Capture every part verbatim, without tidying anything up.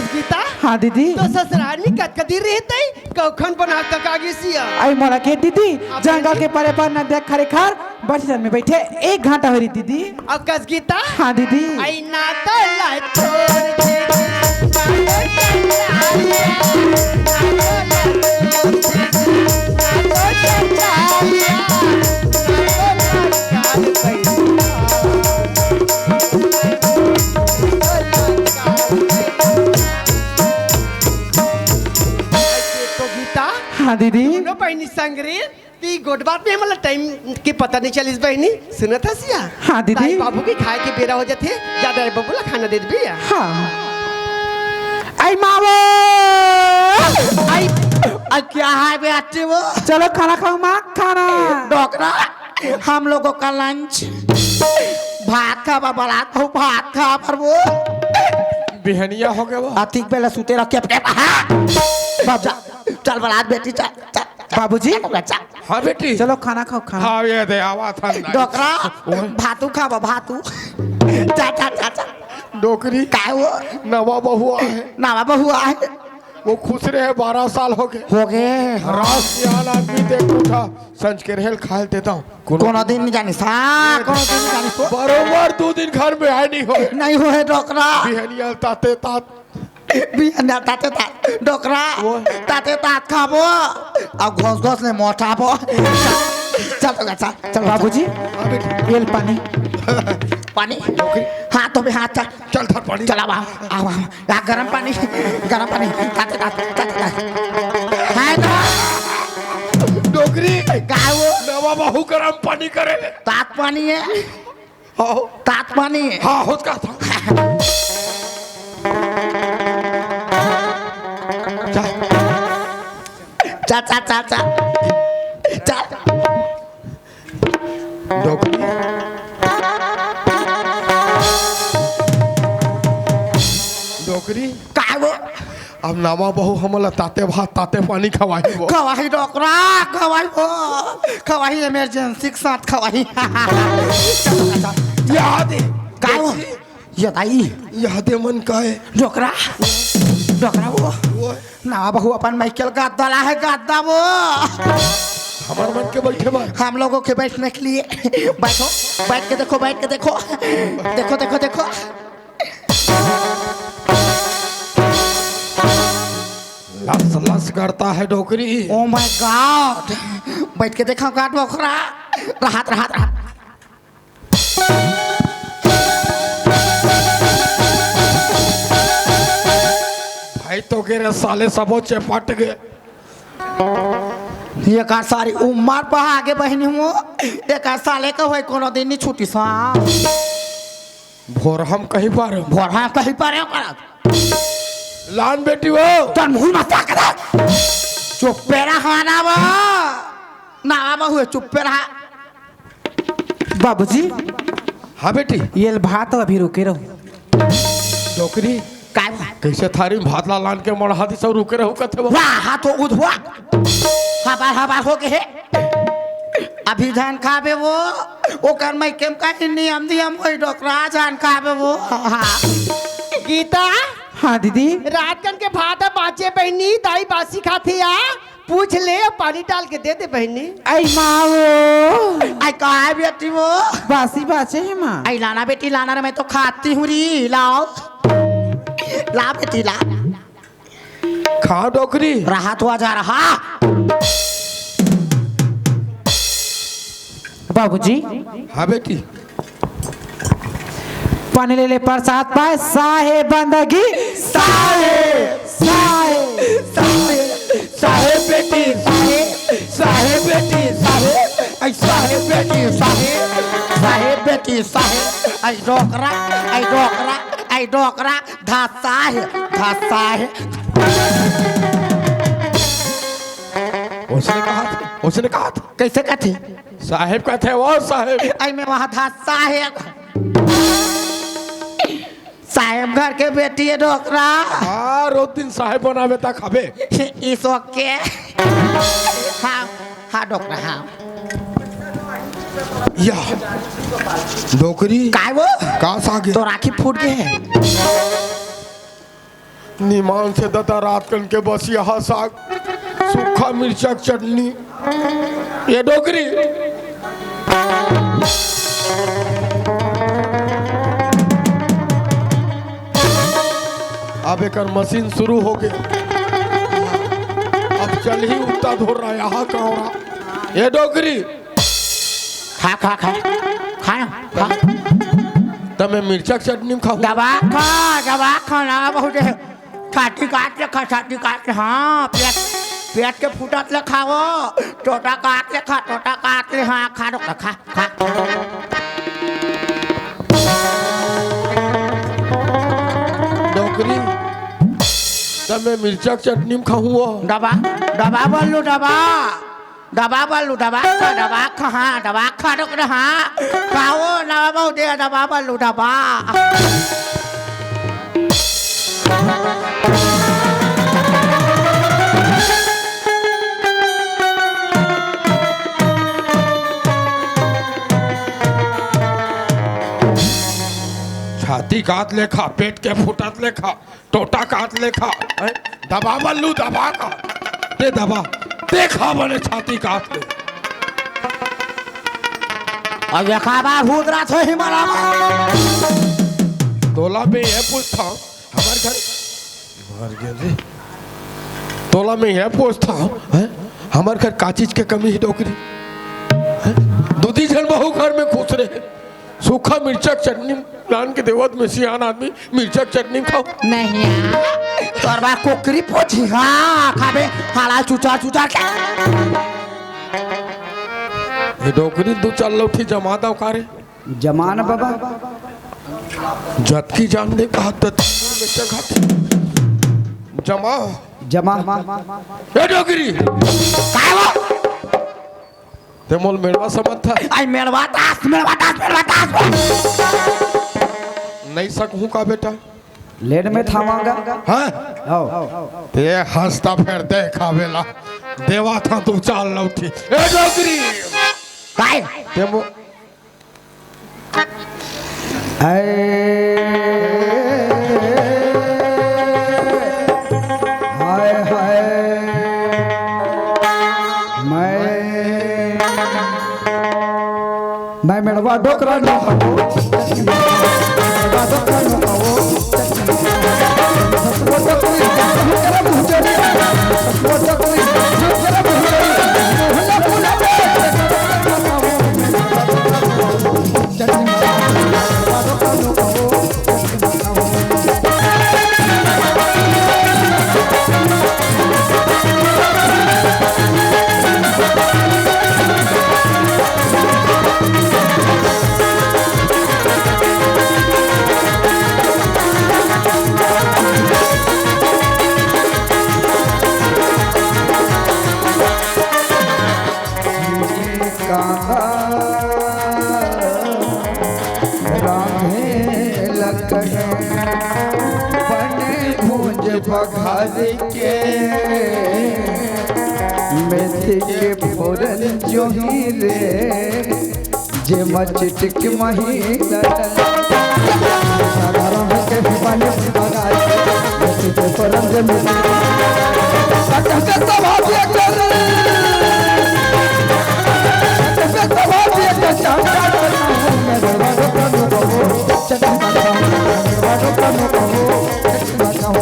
गीता। हाँ दीदी। तो ससुराल में कतका दिन रहिस तैं? कौखन बनात का गिसिया? अई मोला के दीदी, अब जंगल के परे पर नदिया खरे खार बस में बैठे एक घंटा होही दीदी। अउ कस गीता? हाँ दीदी। अई ना तो ला छोड़ दे, ना तो चल जा, ना तो ला छोड़ दे, ना तो चल जा, ना तो ला छोड़ दे। तो गीता, हाँ दीदी। दोनों बहिनी संग रे, ती गोठ बात में हमला टाइम के पता नहीं चलिस बहिनी। सुनत हस या? हाँ दीदी। दाई बाबू के खाए के बेरा हो जाथे, जा दाई बाबू ला खाना दे देबे या। हाँ। आई मावो। आई, आई क्या है बे आते वो? चलो खाना खाओ माँ, खाना। डोकरा, हम लोगों का लंच। भात खा बा, बलात खाओ, भात खा पर वो। बिहनिया हो गया वो। अतिक बेला सुते रह के अपने, हाँ। बाबू, चल बलात बेटी, चल, चल, चल, बाबूजी। चल, चल। हाँ बेटी। चलो खाना खाओ, खाना। हाँ, ये दे, आवा था ना। डोकरा, ओए। भातू खा बा, भातू। चल, चल, चल, चल। डोकरी। काय वो? नवा बहू आहे। नवा बहू आहे। वो खुश रहे, बारह साल हो गए। हो गए। रास सियान आदमी देख उठा, संझ के रहेल खाए देता हूँ। कोनो कोनो दिन नहीं जानी सा, कोनो दिन नहीं जानी सो। बरोबर दो दिन घर में आए नहीं हो। नहीं हो है डोकरा। बिहनिया ताते तात। बिहनिया ताते तात। डोकरा। वो। ताते तात खाबो। अब घोस घोस ले मोटाबो। चल, चल, चल, चल, चल, बाबूजी, हाँ बेटी। ये ले पानी। पानी? डोकरी। हाथ धोबे, हाथ, चल। चल धर पानी। चल, आवा, आवा, आवा। या गरम पानी, गरम पानी, ताते, ताते, ताते, ताते। है ना? डोकरी। का वो? नवा बहू गरम पानी करे। तात पानी है। हाँ। तात पानी है। हाँ, होत का था। जा। जा, जा, जा, जा। जा। डोकरी। डोकरी। काय वो? अब नवा बहू हमला ताते भात, ताते पानी खवाही वो। खवाही डोकरा, खवाही वो। खवाही emergency के साथ खवाही। याद है। काय वो? ये दाई। याद है मन का है। डोकरा। डोकरा वो। वो। नवा बहू अपन माइकल गद्दा ला है, गद्दा वो। हमार मन के बैठे बर। हम लोगों के बैठने के लिए। बैठो, बैठ के देखो, बैठ के देखो। देखो, देखो, देखो। लस लस करता है डोकरी। Oh my God। बैठ के देखो का डोकरा। राहत, राहत, राहत। भाई तो के रे साले सबो चेपट गे। ये का सारी उम्र पा आगे बहिनी हूँ। ये का साले का होय कोनो दिन नहीं छुट्टी सा। भोर हम कहीं पर। भोर हम कहीं पर है का। लान बेटी वो। तन मुंह मत ताक दे। चुप्पे रहा ना वो। ना वो हुए चुप्पे रहा। बाबूजी। हाँ बेटी। ये भात अभी रुके रहो। डोकरी। काय बा? कैसे थारी भात ला लान के मड़हा दी सब रुके रहो कथे वो? वाह, हाथ तो उध हुआ। हबार हबार हो गए हे। अभी जान खाबे वो। ओकर मैं केम का नियम दियम कोई डोकरा जान खाबे वो। हाँ। गीता। हाँ दीदी। रात कन के भात बाँचे बहिनी, दाई बासी खाथे या। पूछ ले, पानी डाल के दे दे बहिनी। आई माँ वो। आई का है बेटी वो? बासी बाँचे है माँ। आई लाना बेटी, लाना रे, मैं तो खाती हूँ री। लाओ, ला बेटी, ला। खा डोकरी। रहा तो आ जा रहा। बाबूजी। हाँ बेटी। पानी ले ले, प्रसाद पाए, साहे बंदगी, साहे, साहे, साहे, साहे बेटी, साहे, साहे बेटी, साहे, ऐ साहे बेटी, साहे, साहे बेटी, साहे, ऐ डोकरा, ऐ डोकरा, ऐ डोकरा, धसाहे, धसाहे। उसने कहा था, उसने कहा था। कैसे कहते? साहेब कहते, वो साहेब। ऐ मैं वहाँ धसाहे। साहेब घर के बेटी है डोकरा। हाँ, रोज दिन साहेब बनावे ता खाबे। It's okay। हाँ, हाँ डोकरा, हाँ। या, डोकरी। काय वो? का सागे? तो राखी फूट गए है। निमान से ददा रात कन के बसिया हा साग, सूखा मिर्चा के चटनी। ए डोकरी, अब एकर मशीन शुरू हो गे। अब चलही उत्ता धोर रहा, कौरा। ए डोकरी, खा, खा, खा। खा ना, खा। त मैं मिर्चा के चटनी में खाहूँ। दबा खा, दबा खा ना, बहुत है। छाती काट ले खा, छाती काट ले, हाँ, पेट, पेट के फूटत ले खाओ। टोटा काट ले खा, टोटा काट ले, हाँ, खा दो, खा, खा। डोकरी, त मैं मिर्चा के चटनी में खाहूँ वो। दबा, दबा बल्लू, दबा। दबा बल्लू, दबा खा, दबा खा, हाँ, दबा खा, रुक ना, हाँ। खाओ, दबा बहु दे, दबा बल्लू, दबा। छाती काट ले खा, पेट के फुटत ले खा, टोटा काट ले खा, हैं? दबा बल्लू, दबा का। ते दबा, ते खा बने छाती काट ले। अउ ये खा बा भूत रात हो ही मरा। तोला में ये पूछता हूँ, हमार घर मर गया रे। तोला में ये पूछता हूँ, हैं? हमार घर का चीज के कमी है डोकरी? हैं? दू दी झन बहू घर में खुश रहे। सूखा मिर्चा के चटनी लान के देवत में सियान आदमी मिर्चा के चटनी खाओ। नहीं आ, तोर बा कोकरी पोछी, हाँ, खाबे, हाला चुचा चुचा के। ये डोकरी दू चार लौठी जमा दव का रे? जमान बाबा। जतकी जान दे कहा तत मिर्चा खाते। जमा। जमा। ए डोकरी। काय वो? ते मोल मेड़वा समझ था? आई मेड़वा दास, मेड़वा दास, मेड़वा दास। नहीं सकहूँ का बेटा? लेन में थामांगा। हाँ? आओ। ते हंसता फिर देखा बेला। देवा था तू चाल लौठी। ए डोकरी। काय? ते मो- हाय, हाय, हाय। मैं, मैं मेड़वा डोकरा ना हूँ। मेड़वा डोकरा ना हूँ। कांदा रांधे लकड़ी, बने भूंज बघार के, मेथी के फोरन जोही रे, जे मचिट के महीना। साधारण के पानी बगाई, मेथी के फोरन जे मेथी। कहते तो भाभी कर, कहते तो भाभी कर, चांद का मेरे बाबू, चटनी बनाओ, मेरे बाबू, चटनी बनाओ।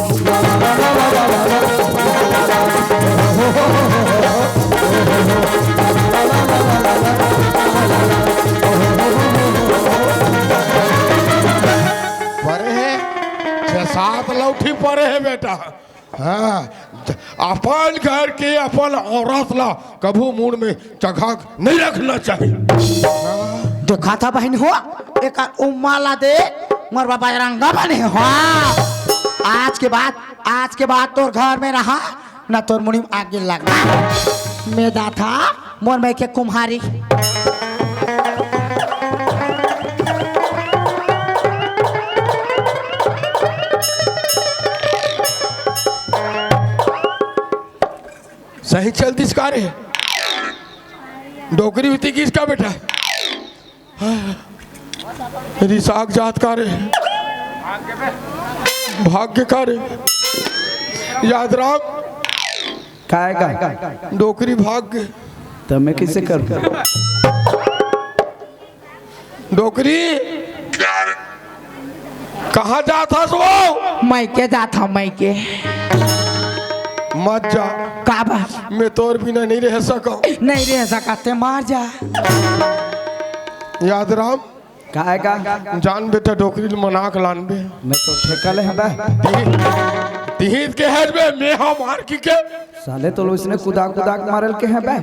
परे हे, छह सात लौठी परे हे बेटा। हाँ, अपन घर के अपन औरत ला कभू मूड़ में चघा नहीं रखना चाहिए। देखा था बहन हो, एक उम्मा ला दे, मोर बजरंगा बने हो। आज के बाद, आज के बाद तोर घर में रहा, ना तोर मुड़ी में आगे लगा। मैं दा था, मोर में के कुम्हारी। सही चल दिस का रे? डोकरी होती किसका बेटा? रिसाक जात का रे? भाग गे का रे? याद राम। काय का? डोकरी भाग गे। त मैं कइसे करूं? डोकरी, कहाँ जात हस वो? मइके जात हंव, मइके। मत जा। काबर? मैं तोर बिना नइ रह सकंव। नइ रह सकस ते मर जा। याद राम। काय का? जान बेटा, डोकरी ल मना के लानबे। मैं तो ठेका ले हंव बे। तिही, तिही के हस बे, मैं हंव मार की के। साले तो लो इसने कुदा कुदा के मारल के हे बे।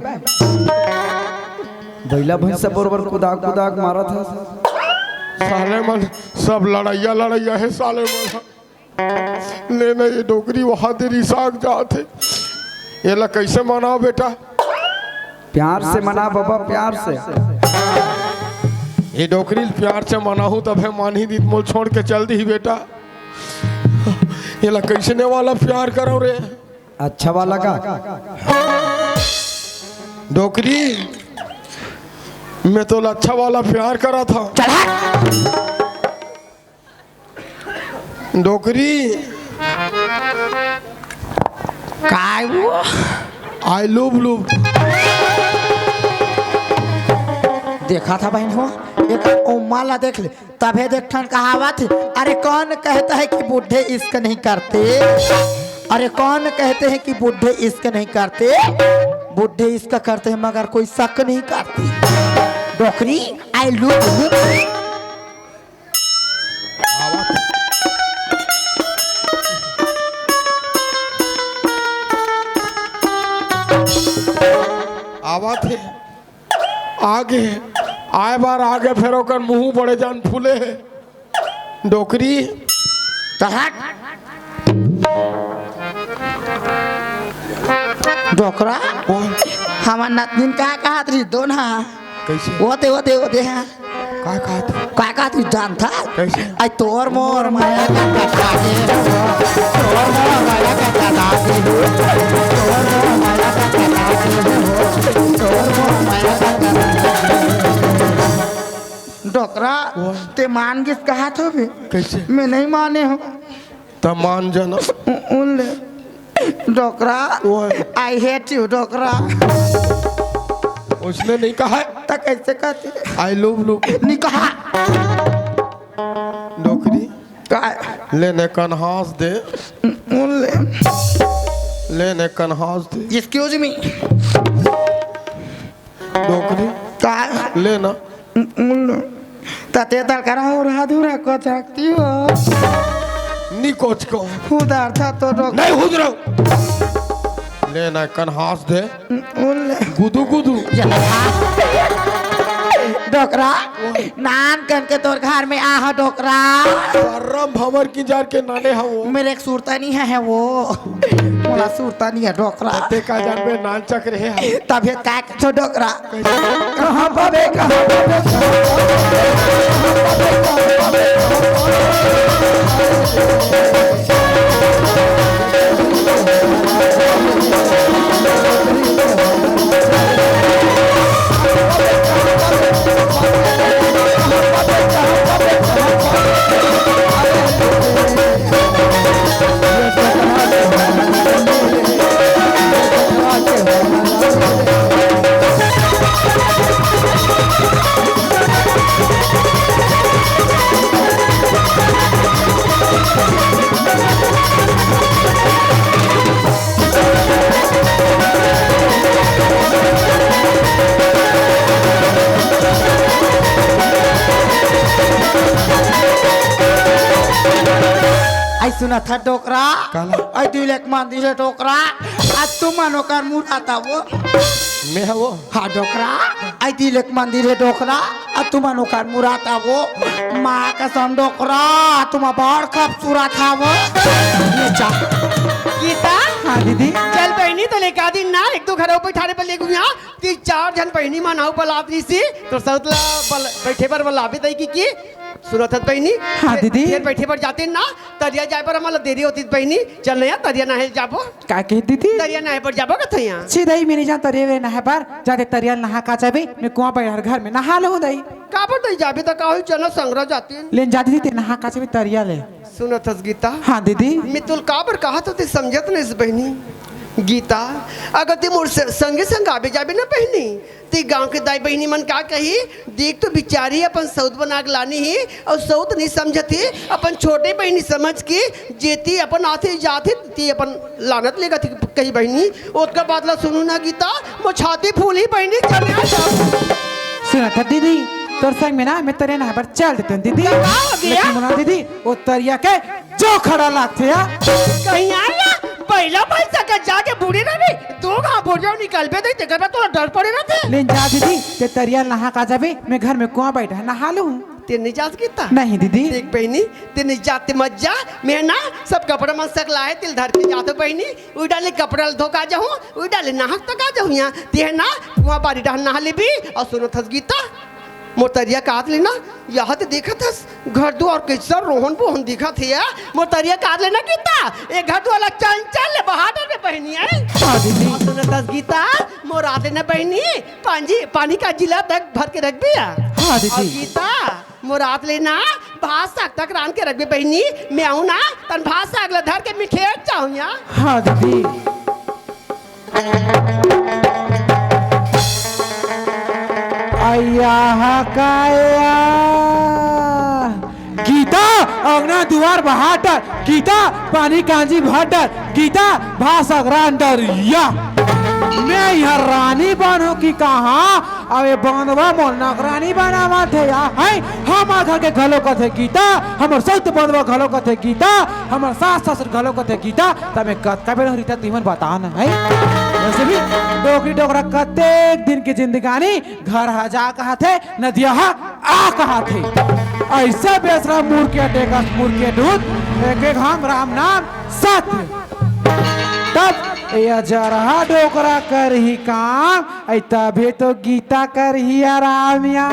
बइला भइंसा बरोबर कुदा कुदा के मारत हस। साले मन सब लड़इया लड़इया हे साले मन। ले ना, ये डोकरी वहां दे रिसाक जात हे। एला कइसे मनाव बेटा? प्यार से मना बाबा, प्यार से। ये डोकरी ल प्यार से मनाहूं तभे मानही, नइ त मोला छोड़ के चल दिही बेटा। एला कइसने वाला प्यार करंव रे? अच्छा वाला का? डोकरी, मैं तोला अच्छा वाला प्यार करत हंव। चल हट। डोकरी। काय वो? I love love। देखा था बहन हो, एक उम्मा ला देख ले, तभे देख ठन कहावत हे, अरे कौन कहता है कि बूढ़े इश्क नहीं करते? अरे कौन कहते हैं कि बूढ़े इश्क नहीं करते? बूढ़े इश्क करते हैं मगर कोई शक नहीं करते। डोकरी, I love you। आवत। आवत हे। आगे। आय बार आगे फेर ओकर मुंह बड़े जान फूले हे। डोकरी। तो हट। डोकरा। ओ। हमर नतनीन का कहत रही दो ना। कइसे? ओते, ओते, ओते, हां। का कहत? का कहत तू जानत हस? कइसे? आई तोर मोर माया का कथा दे हो, तोर मोर माया का कथा दे हो, तोर मोर माया का कथा दे हो, तोर मोर माया का कथा दे हो। डोकरा, वो? ते मान गेस कहत होबे? कइसे? मैं नइ माने हंव। त मान जाना। उ-, उन ले। डोकरा। ओए। I hate you, डोकरा। उसने नइ कहा हे। त कइसे कहत हे? I love you। नइ कहा। डोकरी। काय? ले ने कन हांस दे। उन ले। ले ने कन हांस दे। Excuse me। डोकरी। काय? ले ना। उन ले। तते तड़करा हो रहा धुरा को झांकती हो। नी कोच को। उधार था तो डोक- नहीं हुदरो। ले ना कन हांस दे। उन ले। गुदू गुदू। डोकरा, नान कन के तोर घर में आहा डोकरा। शर्म भंवर की जार के नाने हवो। मेरे एक सुरता नइ हे, हे वो। मोला सुरता नइ हे डोकरा। ते का जानबे नान चक रहे हे। तभे का तो डोकरा। कहां पाबे, कहां पाबे, कहां पाबे, कहां पाबे, कहां पाबे, कहां पाबे। आई सुनत हस डोकरा? काला? आई दिल एक मंदिर हे डोकरा। आज तुमन ओकर मुराद आवो। मैं हवो? हां डोकरा। आई दिल एक मंदिर हे डोकरा। आ तुमन ओकर मुराद आवो। मां कसम डोकरा, तुम बड़ खूबसूरत हवो। ले जा। गीता? हां दीदी। चल बहिनी, तो लेका दिन ना एक दो घर ऊपर ठाणे पर ले गुया। तीन चार झन बहिनी मन आऊ बलात रहिसी, तो सौतला बल-, बैठे बर बलाबे तई की, की? सुनत हस बहिनी? हां, दीदी। फेर बैठे बर जाते ना, तरिया जाए बर हमला देरी होतिस बहिनी। चल ना यार, तरिया नहाए जाबो। का कहे दीदी? तरिया नहाए बर जाबो कथैया। सीधा ही मेरी जान तरिया वे नहाए बर, जाते तरिया नहा का जाबे, मैं कुआं पर घर में नहा लूं दई। काबर दई जाबे त का होई, चल ना संगरा जाते। लेन जा दीदी, ते नहा का जाबे तरिया ले। सुनत हस गीता? हाँ दीदी। मैं तोल काबर कहा तो ते समझत नहीं बहिनी। गीता, अगर ते मोर स-, संगे संग आबे जाबे ना बहिनी, ते गांव के दाई बहिनी मन का कही? देख तो बिचारी अपन सौत बना के लानी ही, अउ सौत नहीं समझत ही, अपन छोटे बहिनी समझ के जेती अपन आथे जाथे, ती अपन लानत लेगत ही कही बहिनी। ओतका बात ला सुनू ना गीता, मोर छाती फूल ही बहिनी, चले आ जाओ। सुनत हस दीदी, तोर संग में ना मैं तरिया नहाए बर चल देते हूँ दीदी। का हो गया? लेकिन मोला दीदी, वो तरिया के जो खड़ा लागथे या। कहीं आ या, पहिला भाई सके जाके बूड़े ना भी, दो घाव बोरिया निकलबे दे, तेकर बाद तोला डर पड़े ना थे। लेन जा दीदी, ते तरिया नहा का जाबे, मैं घर में कुआं बैठा नहा लूँ। ते नहीं जात गीता? नहीं दीदी। देख बहिनी, ते नहीं जाते मत जा, मैं ना सब कपड़ा मन सकलाए, तिल धर के जातो बहिनी, उई डाले कपड़ा ल धो का जाहूँ, उई डाले नहा तक आ जाहूँ यहाँ, ते है ना, कुआं बारी डहन नहा लेबी, अउ सुनत हस गीता, मोर तरिया काट लेना, यहाँ ते देखत हस, घर दुआर कैसा रोहन बोहन दिखत हे या, मोर तरिया काट लेना गीता, ए घर दुआर ला चंचल ले बहा डर में बहिनी है। हाँ दीदी। अउ सुनत हस गीता, मोर आते ना बहिनी, पांजी, पानी का जिला तक भर के रख दिया। हाँ दीदी। अउ गीता, मोर आत ले ना, भात साग तक रांध के रखबे बहिनी, मैं आऊँ ना, तन भात साग ला धर के मैं खेत जाऊँ या। हाँ दीदी। अय्या हा काया। गीता, अंगना दुआर बहार डर। गीता, पानी कांजी भर डर। गीता, भात साग रांध डर या। मैं यहाँ रानी बनहूँ कि कहाँ? अबे बंधवा मोर नौकरानी बनावत हे या, हैं? हमर घर के घलो कथे गीता, हमर सौत बंधवा घलो कथे गीता, हमर सास ससुर घलो कथे गीता, त मैं कतका बेर रीता तुमन बता न, हैं? वैसे भी डोकरी डोकरा कतेक दिन के जिंदगानी, घर हा जा कहथे, नदिया हा आ कहथे। ऐसा बेसरा मुर्गिया टेकस मुर्गिया दूध, एक एक हम राम नाम सत्य। तब ये जरहा डोकरा करही काम, ऐ तभे तो गीता करही आराम या।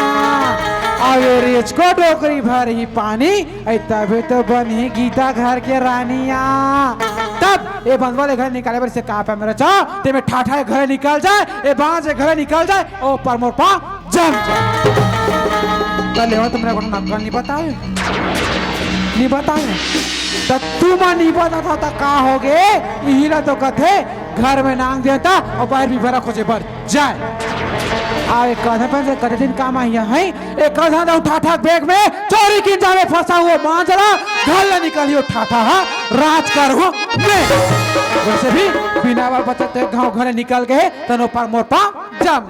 अबे रेचको डोकरी भरही पानी, ऐ तभे तो बनही गीता घर के रानी या। तब ए बंधवा ले घर निकाले बर से का पे मेरा चा, ते में ठाठा घर निकल जाए, ए बांझ घर निकल जाए, ओ पर मोर पा जम जा। त लेवा तुमने कोनो नखरा नहीं बताए, नहीं बताए। त तुम नहीं बता था, त का हो गे? इही ला तो कथे, घर में नांग देता और बाहर भी भरा खोजे बर जाए। आ एक कथा पर से कते दिन काम आई है, एक कथा ना उठा ठा बैग में चोरी की जावे फंसा हुआ मांजरा, घर ले निकलियो ठाठा हा, राज कर हूँ मैं। वैसे भी बिना बाल बच्चा ते गाँव घर निकल गए, तनो पर मोर पा जम।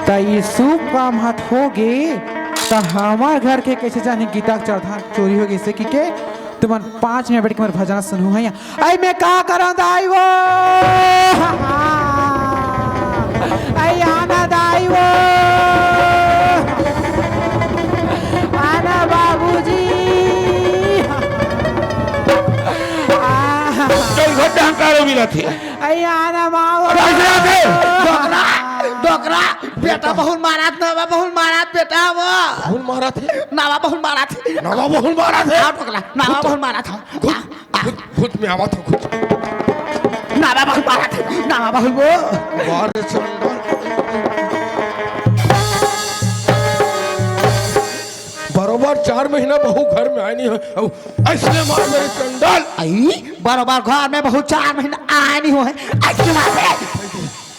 त ये शुभ काम हाथ हो गे, त हमार घर के कैसे जानी गीता के चरधा चोरी हो गई से कि के तुमन पाँच मिनट बैठ के मोर भजना सुनहू है। ऐ मैं का करंव दाई वो? ऐ आना दाई वो, आना बाबूजी। आ, चल, घर डहकारो मिला थे। ऐ आना माँ वो। अरे, ऐसे आते। डोकरा, डोकरा, बेटा बहुल मारत, नवा बहुल मारत, बेटा वो। बहुल मारत हे? नवा बहुल मारत। नवा बहुल मारत हे? आ, डोकरा, नवा बहुल मारत हे। खुद, खुद, खुद मैं आवत हूँ, खुद। नावा बहुल मारत हे, नावा बहुल वो। मार दे चंडल। बरोबर चार महीना बहू घर में आए नहीं है। अब ऐसने मार मेरे चंडल। आई, बरोबर घर में बहू चार महीना आए नहीं हो है। ऐसने मार दे।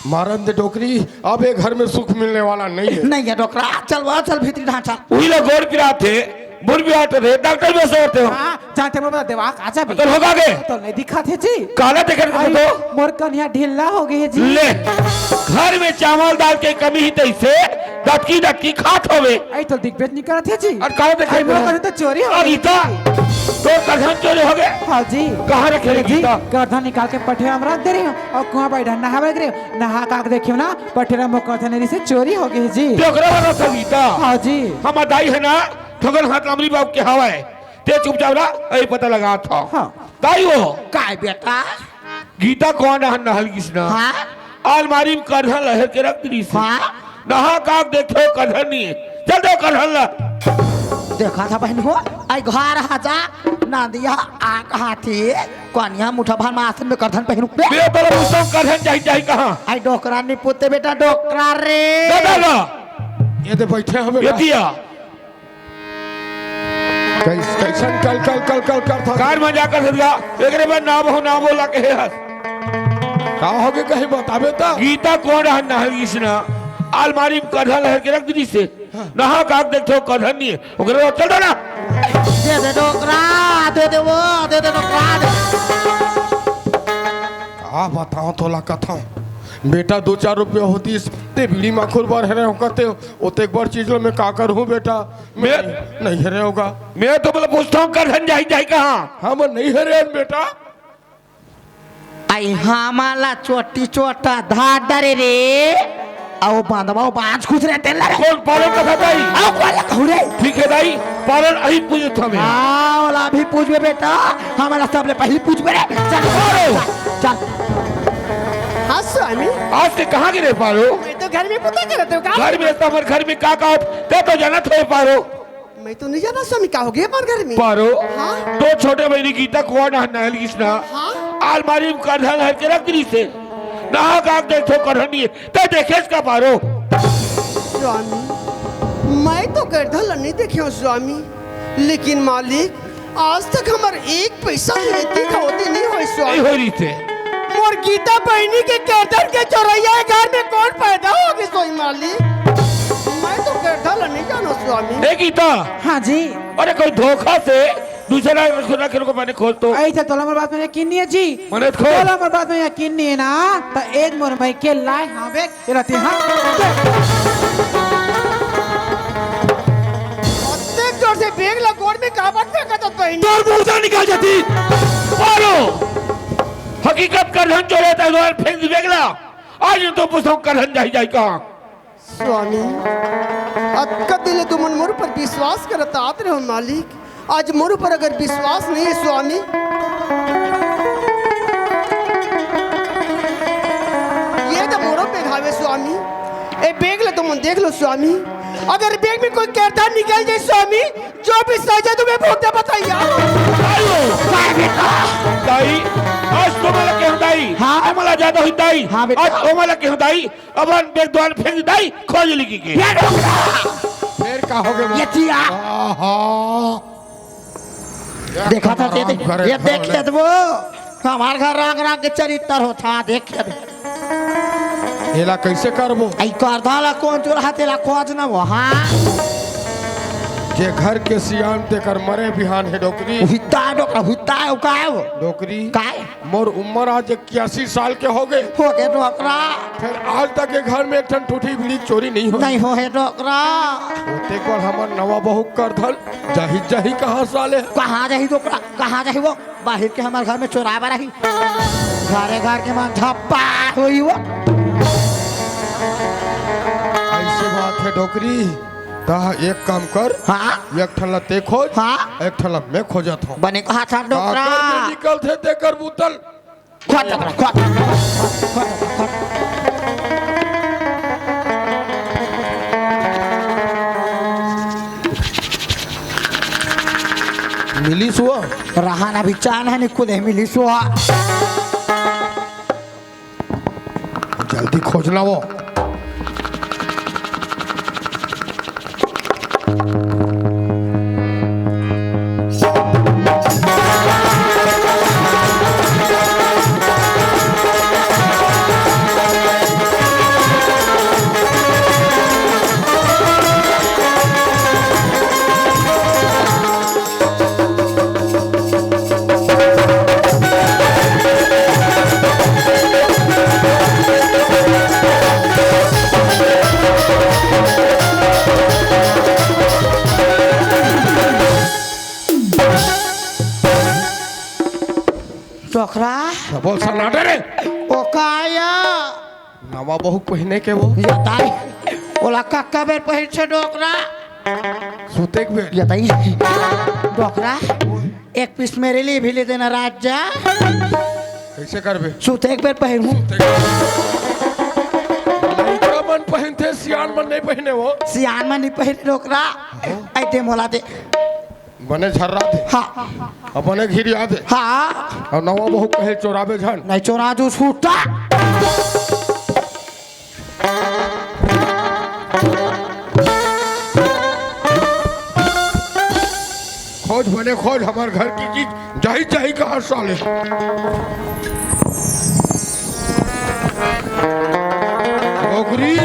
मारन दे डोकरी, अब ये घर में सुख मिलने वाला नहीं है। नहीं है डोकरा, चल वो, चल भीतरी ढांचा। उही ला गोड़ पिरात हे, बुढ़ भी आते थे, डॉक्टर भी सोते हो। हाँ, जानते मोर देवा का जा भी। तो होगा के? तो नहीं दिखा थे जी। काला देखे थे आई, तो? मोर कन्या ढीला हो गई है जी। ले, घर में चावल दाल के कमी ही तैसे डटकी डटकी खात होवे। आई तो दिख बेच निकल थे जी। और काला देखे आई, मोर थे? कन्या तो चोरी हो और गई। गीता, तो करधन चोरी हो गए? हाँ जी। कहाँ रखे रे जी, गीता? करधन निकाल के पठे हमरा दे रही हूँ और कुआं बैठा नहावे रे। नहा का के देखियो ना, पठेरा मोर करधन एरी से चोरी हो गई जी। ते ओकरा वाला था गीता? हाँ जी। हमार दाई है ना, ठगन हाथ लामरी बाबू के हवा है। ते चुपचाप रहा, यही पता लगा था। हाँ। दाई वो। काय बेटा? गीता कौन रहन नहल किसना? हाँ? अलमारी में करधन लहर के रख दी से। हाँ? नहा का के देखो करधन नहीं है। चल दो करधन ला। देखा था बहिनी हो, आई घर हा जा, नंदिया आ कहा थी, कोनिया मुठा भर में आसन में करधन पहिनू। बे तोला पूछता हूँ, करधन जाही, जाही कहाँ? आई डोकरा नहीं पूछते बेटा, डोकरा रे। दादा ला। ये दे बैठे हमें ये दिया। कैस-, कैसन कल, कल, कल, कल कर था? कार में जाकर सर गया, एकरे बाद ना बहु ना बोला के हस। का हो गे कहीं बताबे त? गीता कोन रहन नहल गिसना, अलमारी में करधन लहर के रख दी से। नहा का देखथो, करधन नहीं है। ओकरे बाद चल दो ना। दे दे डोकरा, दे दे वो, दे दे डोकरा, दे। का बताओ तोला कथों, बेटा, दो चार रुपया होतीस, ते बीड़ी माखुर बर हरे हो कहते, ओतेक बड़ चीज लो मैं का करूँ बेटा, मैं मैं नहीं हरे होगा। मैं तो बोला पूछता हूँ, करधन जाही, जाही कहाँ? हाँ, मैं नहीं हरे बेटा। आई हमाला चोटी चोटा धार डरे रे। आओ बांधवा, बांझ खुश रे तेल रे। कौन पारो कथा दाई? आओ कोला कहू रे। ठीक है दाई, पारो अही पूछत हमें। आओ ला भी पूछबे बेटा, हमारा सबले पहले पूछबे रे। चल पारो। चल। हाँ स्वामी। आज ते कहाँ गिरे पारो? मैं तो घर में पुता करत हूँ का? घर में तो हमर घर में का का होत, ते तो जानत होए पारो। मैं तो नहीं जाना स्वामी, का हो गया हमारे घर में? पारो, हाँ? तो छोटे बहिनी गीता कुआं नहा नहल गिसना, हाँ? अलमारी में करधन हर के रख दी से। नहा का देखो करधन नहीं है, ते देखेस का पारो? स्वामी, मैं तो करधन ला नहीं देखे हूँ स्वामी, लेकिन मालिक, आज तक हमारे एक पैसा की रीति का होती नहीं हुई स्वामी। नहीं हो रही थे। मोर गीता बहिनी के करधन के चोरैया घर में कौन पैदा होगे सोई मालिक? मैं तो करधन ला नहीं जानो स्वामी। ए गीता। हाँ जी। अरे कोई धोखा से दूसरा रख, रख, रख, मैंने खोज तो। ऐसे तोला मोर बात में यकीन नहीं है जी। मने खोज। तोला मोर बात में यकीन नहीं है ना, तो एक मोर माई के लाए हाँ बे। ये रहती, हाँ। अत्ते जोर से बेग ला गोड़ में काबर फेंकत हस बहिनी? तोर मुंह से निकल जाती। पारो, हकीकत करधन चोरे तै द्वार फेंक दी बेग ला। आज तो पूछता हूँ करधन जाही जाही कहाँ? स्वामी, अतका दिन ले तुमन मोर पर विश्वास करत आत रहो मालिक, आज मोर ऊपर अगर विश्वास नहीं है स्वामी, ये तो मोरो पे घावे स्वामी। ए बेग ला तुमन देख लो स्वामी, अगर बेग में कोई करधन निकल जाए स्वामी, जो भी सजा तुम्हें भुगतना पड़ेगा। दाई, आज तो मला कहूँ दाई, हाँ? मला ज्यादा हुई दाई, हाँ बेटा। आज तो मला कहूँ दाई, अब बेग द्वार फेंक दाई, खोज लिखी के। ये डोकरा। फिर का हो गया? ये जिया। आहा। देखा था, ये देख, ये देख, ये वो हमार घर रंग रंग के चरित्र होता, देख, ये देख। एला कैसे करबो? आई करधन ला कौन चोरहा तेला खोज न वो, हाँ? जे घर के सियान तेकर मरे बिहान हे डोकरी। हुत्ता डोकरा, हुत्ता है, वो का है वो? डोकरी। का है? मोर उम्र आज इक्यासी साल के हो गए। हो गए डोकरा। फिर आज तक के घर में एक ठन ठूठी बीड़ी चोरी नहीं हो। नहीं हो हे डोकरा। ओतेक बार हमर नवा बहू करधन जाही, जाही कहाँ साले? कहाँ जाही डोकरा? कहाँ जाही वो? बाहिर के हमर घर में चोराए बर आही। घरे घर के मन झप्पा होई वो। ऐसे बात है डोकरी। ता एक काम कर। हाँ? एक ठन ला ते खोज। हाँ? एक ठन ला मैं खोजत हूँ। बने कहा था डोकरा। काकर में निकल थे तेकर बुतल। खोज डोकरा, खोज, खोज, खोज। मिलिस वो? रहा ना भी चान है निकुले मिलिस वो। जल्दी खोज ला वो। डोकरा। बोल सन्नाटा रे। ओ काया। नवा बहू पहिने के वो। या ताई। ओला कक्का बेर पहिर छे डोकरा। सुते के बेर। या ताई। डोकरा। एक पीस मेरे लिए भी ले देना राजा। कैसे करबे? सुते के बेर पहिनहूँ। लइका मन पहिनथे, सियान मन नहीं पहिने वो। सियान मन नहीं पहिने डोकरा। आइटम होला दे। बने झर्रा दे। हाँ। अब बने घिरिया दे। हाँ। अउ नवा बहू कहे चोराबे झन। नहीं चोरा जो सूटा। खोज बने खोज, हमर घर के चीज जाही जाही कहाँ साले। डोकरी।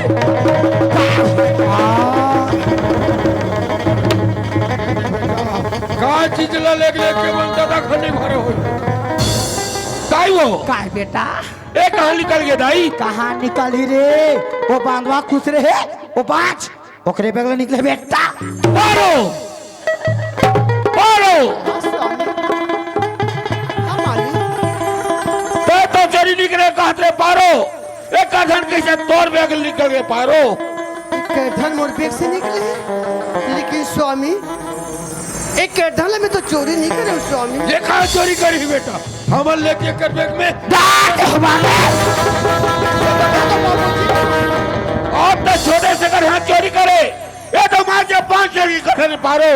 का चीज ला लेके लेके मन दादा खंडी भरे हो। ताई हो। काय बेटा? ए कहाँ निकल गे दाई? कहाँ निकलही रे? वो बांधवा खुश रहे, वो बाँच। ओकरे बगल निकले बेटा। पारो! पारो! तैं तो चोरी निकले कहत रे पारो। एक धन कैसे तोर बगल निकल गे पारो? एक धन मोर बेग से निकले, लेकिन स्वामी, एक धन में तो चोरी नहीं करे स्वामी। देखा चोरी करी बेटा। हमर लेके कर बैग में। डांट हमारे। आप तो छोटे से कर हाथ चोरी करे। ये तो मार के पांच चोरी कर पारो।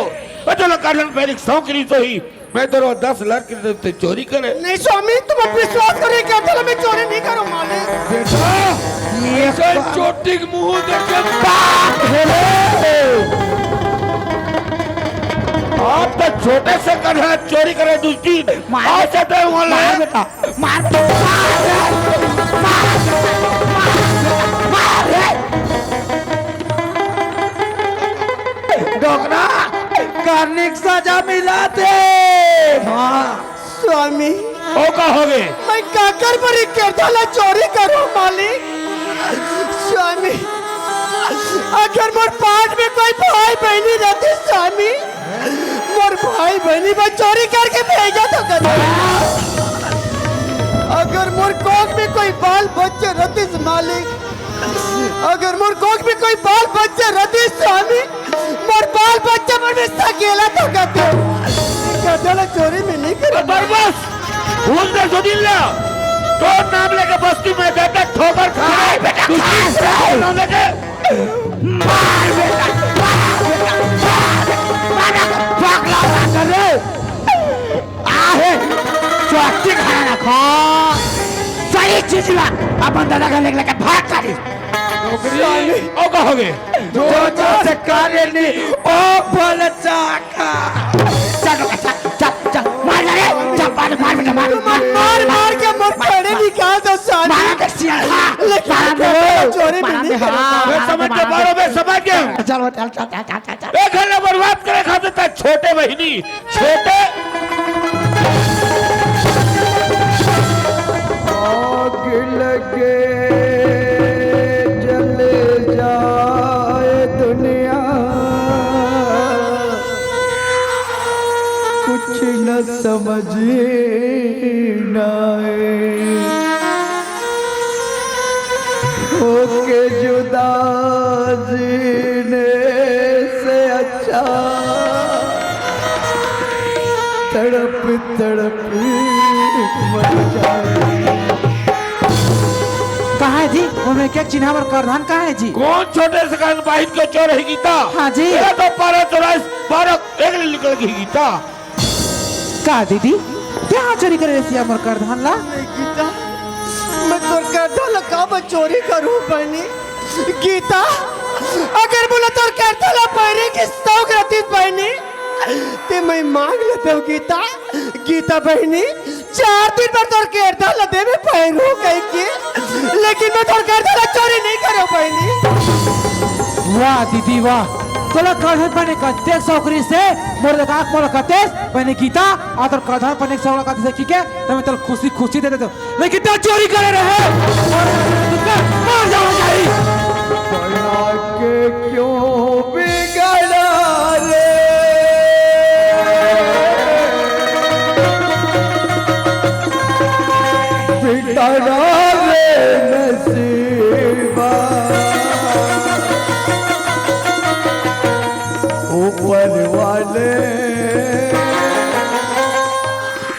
ये तो लगा पहले सौ की तो ही। मैं तो दस लाख की तो चोरी करे। नहीं स्वामी, तुम विश्वास करो, ये कहते मैं चोरी नहीं करूँ मालिक। बेटा, ये ऐसे चोटी के मुंह देख के बाप रे। आप तो छोटे से कर हाथ चोरी करे दुष्टी। मार आज से तो वो मार ले। बेटा। मार, मार, मार, मार, मार रे। डोकरा, करनी के सजा मिला दे। हाँ। स्वामी। ओ का हो गे? मैं काकर बर एक करधा ला चोरी करूं मालिक? स्वामी, अगर मोर पाट में कोई भाई बहनी रहती स्वामी, मोर भाई बहनी बर चोरी करके भेजा तो कदे। अगर मोर कोख में कोई बाल बच्चे रहतिस मालिक, अगर मोर कोख में कोई बाल बच्चे रहतिस स्वामी, मोर बाल बच्चे मन में सकेला तो कदे। कदे ला चोरी में नहीं करे। बस, भूल दे सुनील ला। तोर नाम लेके बस्ती में जाता ठोकर खा। नहीं बेटा, तू खास रहे। नाम लेके मार बेटा, मार बेटा, मार, मार, पगला ना कर रे। आहे, चोटी खाना खा। सही चीज ला, अपन दादा का लेके, लेके भाग करी। नौकरी। ओ का हो गे? दो चार से कार्य नहीं, ओ बोल चाका। चल, चल, चल, चल, मार रे, चल, मार, मार बेटा, मार। मार, मार के मोर पड़े निकाल दो साले। मार दे सिया, हाँ। लेकिन मार दे, चोरी में मार नहीं दे, करो। हाँ, मैं मार दे, समझ के मार दे। बारे में समझ गया। चल, चल, चल, चल, चल, चल। ए घर ला बर्बाद करे खातिर त छोटे बहिनी, छोटे। आग लगे जले जाए दुनिया, कुछ न समझ न आए। होके जुदा जीने से अच्छा तड़प तड़प मर जाए। कहाँ है जी? वो मैं क्या चिन्हा बर करधान कहाँ है जी? कौन छोटे से कान बाहिर को चोर है गीता? हाँ जी। ये तो पारा चौरास बारह एक ले निकल गई गीता। का दीदी, क्या चोरी करे रहिस हमर करधान ला? नहीं गीता, मैं तोर करधान ला काबर चोरी करूँ बहिनी? गीता, अगर मोला तोर करधान ला पहिरे के शौक रहतिस बहिनी, ते मैं मांग लेतेंव गीता। गीता बहिनी, चार दिन बर तोर करधान ला देबे पहिरू कहिके, लेकिन मैं तोर करधान ला चोरी नहीं करेंव बहिनी। वाह दीदी वाह, तोला करधान पहिरे के अतेक शौक रहिस हे, मोर ददा मोला कहिस बहिनी गीता, अउ तोर करधान पहिरे के शौक ला कहिस हे, ठीक हे, त मैं तोला खुशी खुशी दे देतेंव। लेकिन तैं चोरी करे रहे, मर जाना चाहिए। बना के क्यों बिगड़ा रे, बिगड़ा रे नसीबा। ऊपर वाले,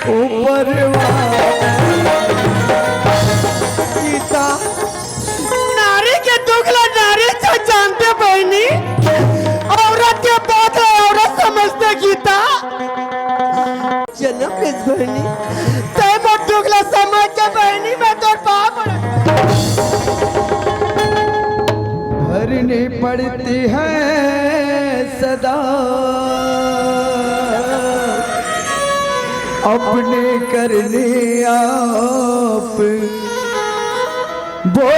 ऊपर वाले। गीता, नारी के दुख ला नारी तो जानथे बहिनी, औरत के बात तैं मोर दुख ला समझ के बहिनी, मैं तोर पाँव पड़त। भरनी पड़ती है सदा अपनी करनी आप, वो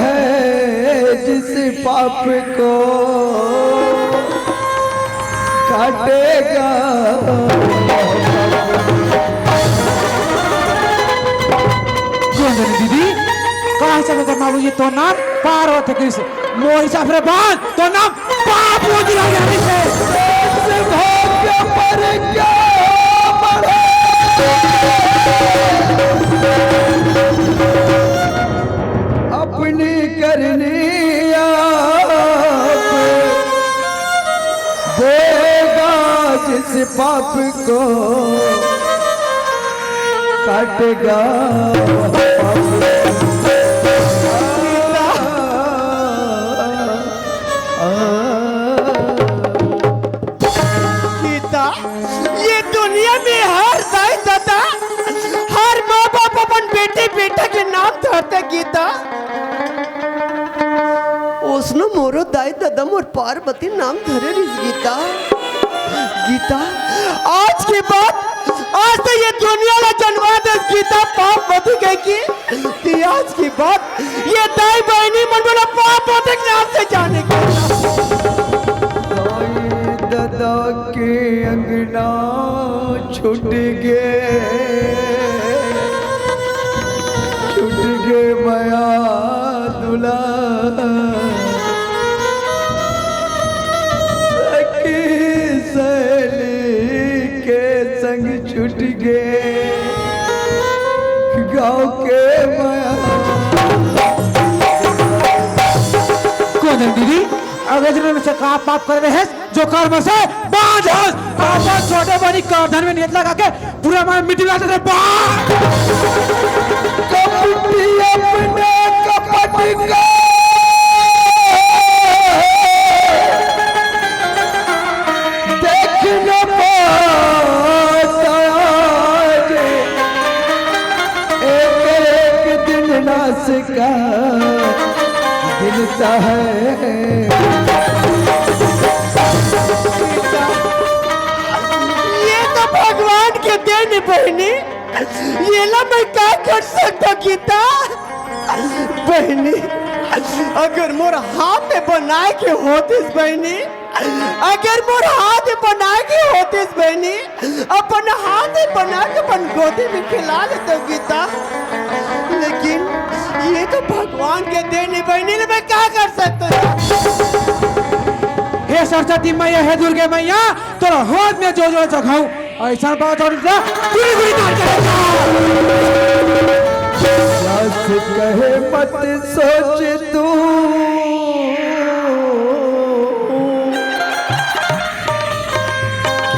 है जिस पाप को काटेगा। गोंदन दीदी, कहाँ से बता मालूम ये तो नाम पार्वती कृष्ण, मोर हिसाब रे बांध तो नाम पाप वो दिला जाने से। भाग्य पर क्या बढ़े? अपनी करनी आप देगा जिस पाप को काटेगा। गीता, ये दुनिया में हर दाई ददा, हर माँ बाप अपन बेटे बेटा के नाम धरते गीता। ओसनो मोरो दाई ददा मोर पार्वती नाम धरे रिस गीता। गीता, आज के बाद, आज तो ये दुनिया ला जनवा दे गीता, पार्वती कह के कि आज के बाद ये दाई बहिनी मन मोला पार्वती के नाम से जाने के। दाई ददा के अंगना छूट गे, छूट गे मया दुला। सखी सहेली के संग छूट गे गाँव के मया। गोंदन दीदी, अगर जन्म से का पाप करे रहे, जो कर्म से बांझ हस, पापा छोटे बनी करधन में नियत लगा के पूरा मन मिट जाते थे, बांझ। कपटी अपने कपट का देख न पाता आज, एक एक दिन नाश का गिनता है। ये तो भगवान के देन बहिनी, ये ला मैं का कर सकता गीता? बहिनी, अगर मोर हाथ में बनाए के होतिस बहिनी, अगर मोर हाथ में बनाए के होतिस बहिनी, अपन हाथ में बना के अपन गोदी में खिला लेते गीता। लेकिन ये तो भगवान के देन बहिनी, ले मैं का कर सकता हूँ? हे सरस्वती मैया, हे दुर्गे मैया, तोरा हाथ में जो जो जगाऊं, ऐसा बात और जा, पूरी पूरी तार के जा। जस कहे मत सोच तू,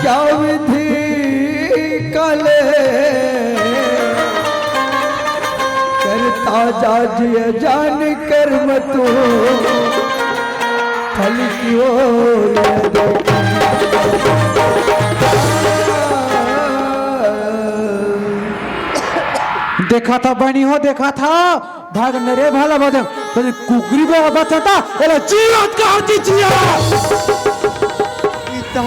क्या विधि कले करता जा जिय जान कर्म तू। फल की ओर देखा था बनी हो, देखा था भाग नरे भाला बदम, तने कुकरी बे बचता, एला जियत का हरती जिया। गीता,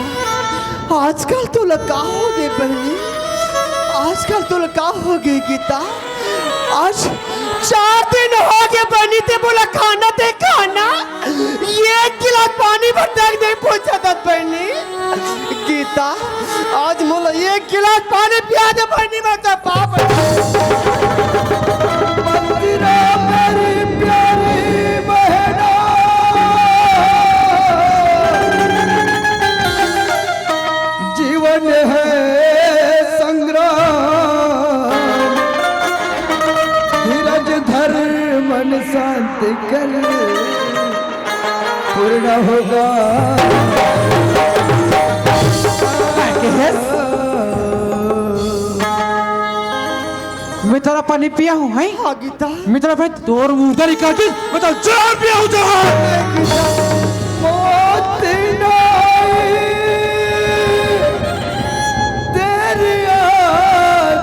आजकल तोला का हो गे बहिनी? आजकल तोला का हो गे गीता? आज चार दिन हो गे बहिनी, ते मोला खाना दे खाना, एक गिलास पानी बर तक नहीं पूछत बहिनी। गीता, आज मोला एक गिलास पानी पिया दे बहिनी, मैं तो पाप। मंदिरा मेरी प्यारी बहना, जीवन है संग्राम, धीरज धर मन शांत कर, पूर्ण होगा। मैं तेरा पानी पिया हूँ, हैं? हाँ, गीता। मैं तेरा भाई तोर मुंह उधर ही काट, मैं तो जहर पिया हूँ, जहर। मौत नहीं, तेरी याद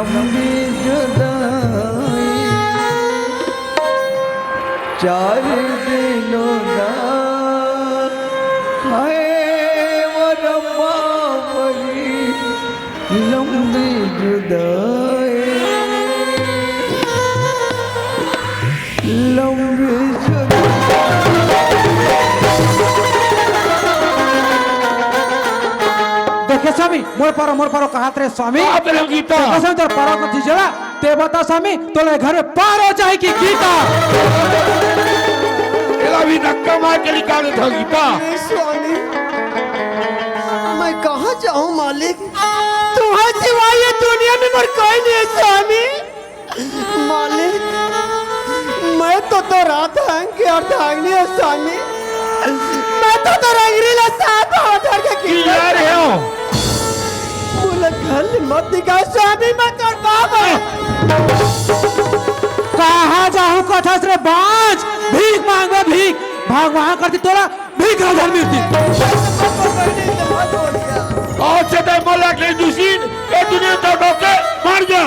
लंबी जुदाई, चार दिनों दा है वो रब्बा, बड़ी लंबी जुदाई, लंबी जुदाई। देखे स्वामी, मोर पारो, मोर पारो कहत रहे स्वामी। आप लोग गीता। देखे स्वामी, तोर पारो कथी जला, ते बता स्वामी, तोला घर में पारो चाही कि गीता? एला भी धक्का मार के निकाल देता गीता। हे स्वामी, मैं कहाँ जाऊँ मालिक? तुम्हारे सिवाय ये दुनिया में मोर कोई नहीं है स्वामी। मालिक, मैं तो तोर अर्धांगी, अर्धांगिनी हूँ स्वामी। मैं तो तोर अंगरी ला सात बार धर के की खींच यार है हो। मोला घर ले मत निकाल स्वामी, मैं तोर बाप हूँ। कहाँ जाहूँ कथस रे बाँझ, भीख माँगबे भीख, भगवान करती तोला भीख राजा मिलती। आज से तैं मोला के दुसीन, ए दुनिया तो डोके मर जा।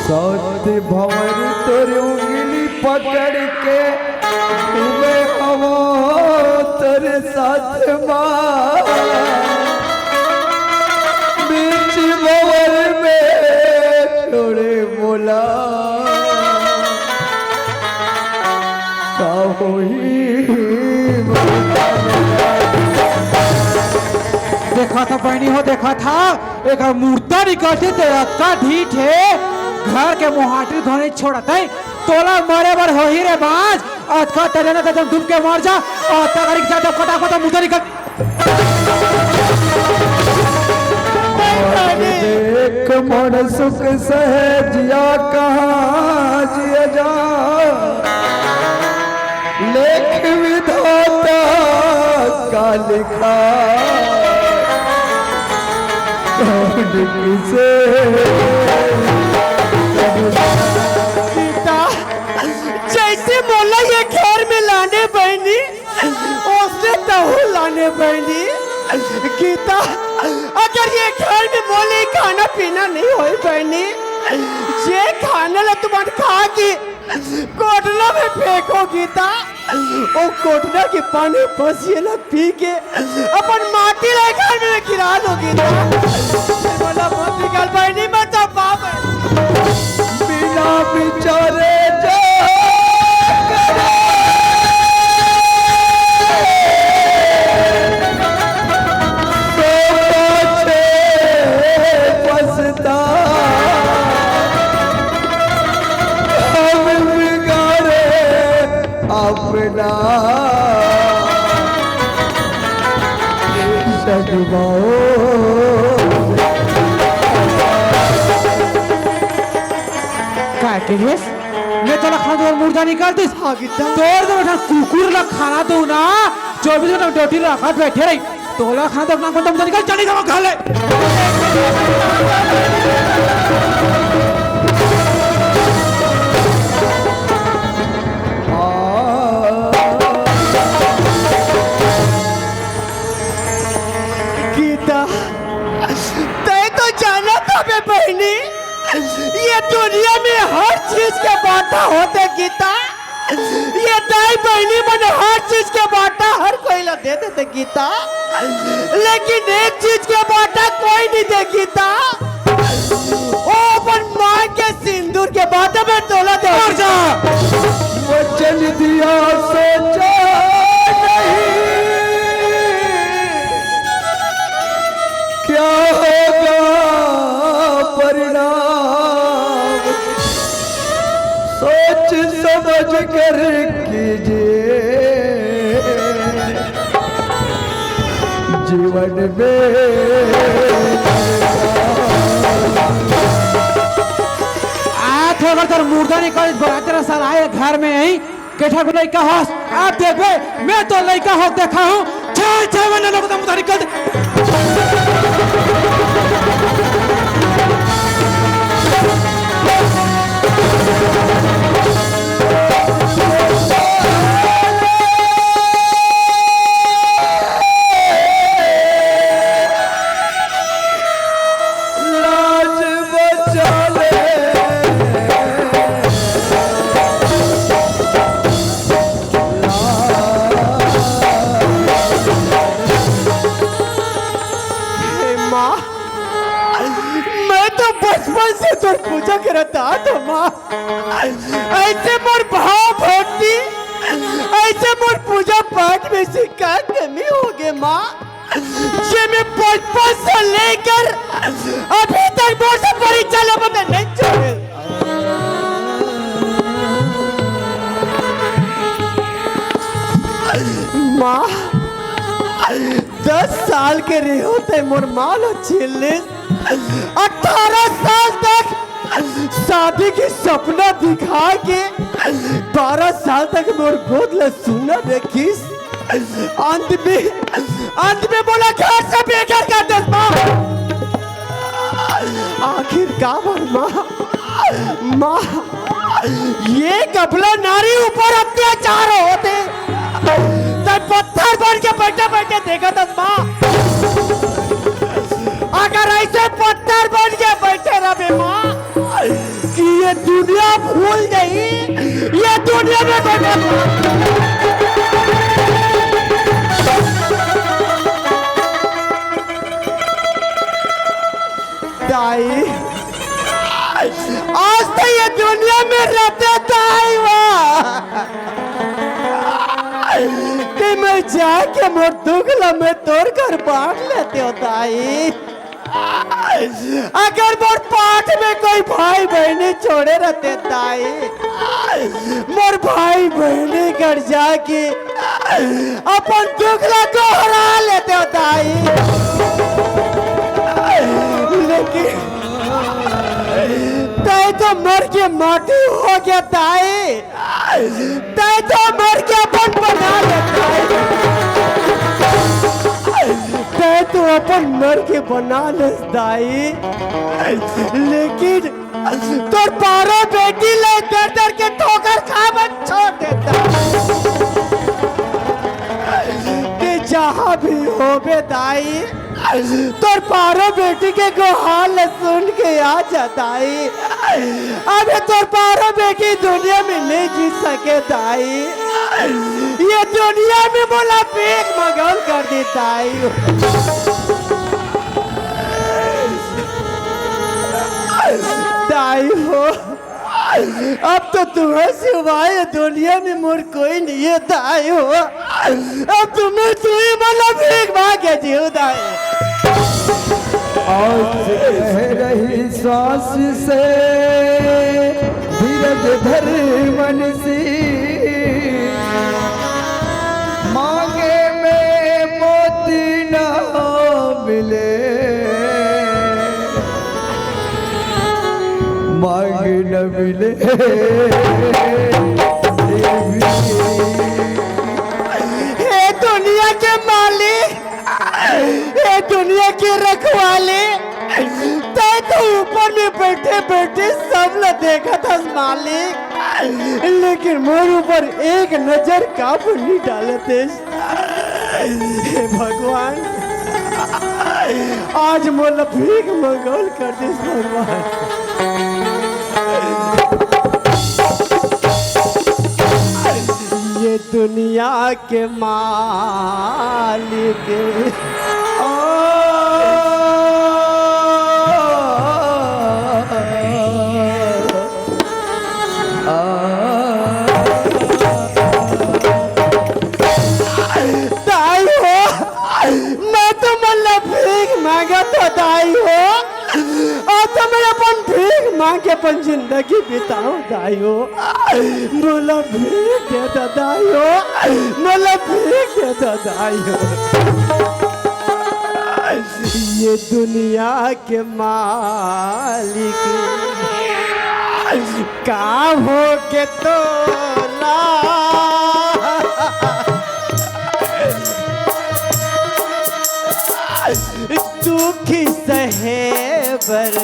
सत्य भंवर तोर उंगली पकड़ के घूमे हवो तोर साथ मा, बीच भंवर में छोड़े मोला, का होही मोला? देखा था बहनी हो, देखा था, एकर मुर्दा निकलती ते अतका ढीठ हे, घर के मोहाटी धोने छोड़त है। तोला मरे बर होही रे बाँझ, अतका तजन तजन डूब के मर जा, अतका करी जा तो फटाफट मुर्दा निकल। देख मन सुख सहजिया कहाँ जिया जा, लेख विधाता का लिखा, कौन किसे। गीता, जैसे मोला ये घर में लाने बहनी, ओसने तहू लाने बहनी। गीता, अगर ये घर में मोले खाना पीना नहीं होई बहनी, जे खाना ला तुमन खा के कोटना में फेंको गीता, ओ कोटना के पानी पसिए ला पी के अपन माटी ला घर में गिरा लो गीता। मोला मत निकाल बहनी, मत जा बाप। बिना विचारे जा करे। तो पाछे पछता। हम बिगाड़े अपना सजवाओ। का कहिस? मैं तोला खाना दूँ, मुर्दा निकाल दिस। हाँ, गीता। तोर तो बेटा कुकुर ला खाना दूँ ना, चौबीस घंटा ड्यूटी रखत बैठे रही। तोला खाना दूँ ना, मुर्दा निकाल, चली जाओ घर ले। गीता, तैं तो जानत हबे बहिनी, ये दुनिया में हर चीज के बांटा होथे गीता। ये दाई बहिनी मन हर चीज के बांटा हर कोई ला दे देथे गीता, लेकिन एक चीज के बांटा कोई नहीं दे गीता। ओ अपन माँ के सिंदूर के बांटा मैं तोला दे। मर जा। वचन दिया सोचा नहीं, क्या होगा परिणाम, सोच समझ कर कीजिए जीवन में। आ, थोड़ा तोर मुर्दा निकाल, बरात तेरा साला आए घर में ही। केठा को लइका हस, आप देखबे, मैं तो लइका हो देखा हूँ, छह, छह महीने लोग तो मुतारी कर दे। रता तो माँ, ऐसे मोर भाव भक्ति, ऐसे मोर पूजा पाठ में से का कमी हो गे माँ, जे मैं बचपन से लेकर अभी तक मोर से परीक्षा लेबो ते नहीं छोड़े। माँ, दस साल के रेहे हों ते मोर माँ ला छीन लेस। अठारह साल तक शादी के सपना दिखा के बारह साल तक मोर गोद ला सुन्ना रखिस। अंत में, अंत में मोला घर से बेघर कर देस माँ। आखिर काबर माँ? माँ, ये कपला नारी ऊपर अत्याचार होथे, तैं पत्थर बन के बैठे बैठे देखत हस माँ। अगर ऐसे पत्थर बन के बैठे रहबे माँ, कि ये दुनिया भूल जाही, ये दुनिया में कोई नहीं। दाई, आज तो ये दुनिया में रहते दाई वाह, कि मैं जाके मोर दुख ला मैं तोर घर बांट लेते हो दाई। अगर मोर पाठ में कोई भाई बहिनी छोड़े रहते दाई, मोर भाई बहिनी घर जाके अपन दुख ला गोहरा लेते हो दाई। लेकिन तैं तो मर के माटी हो गया दाई। तैं तो मर के अपन बना ले दाई। तैं तो अपन मर के बना ले दाई। लेकिन तोर पारो बेटी ले दर दर के ठोकर खा मत छोड़ देता। कि जहाँ भी होबे दाई, तोर पारो बेटी के गोहार ल सुन के आ जा दाई। अबे तोर पारो बेटी दुनिया में नहीं जी सके दाई। ये दुनिया में मोला भीख मंगौल कर दी दाई। दाई हो, अब तो तुम्हें सिवाय दुनिया में मोर कोई नहीं है दाई हो। अब तुम्हें तू ही मतलब भीख मांग के जियो दाई। आज कह रही सांस से धीरज धर मन से, मांगे में मोती ना मिले, मांगे न मिले। हे दुनिया के मालिक, हे दुनिया के रखवाले, तैं तो ऊपर में बैठे बैठे सब ल देखत हस मालिक, लेकिन मोर ऊपर एक नजर काबर नहीं डालत हस। हे भगवान, आज मोला भीख मंगौल कर देस भगवान। ये दुनिया के मालिक। दाई हो, मैं तो मतलब भीख मांगत हो दाई हो। अउ तो मैं अपन भीख मांग के अपन जिंदगी बिताऊं दाई हो। मोला भीख दे दो दाई हो, मोला भीख दे दो दाई हो। ये दुनिया के मालिक का हो के तोला दुखी सहे बर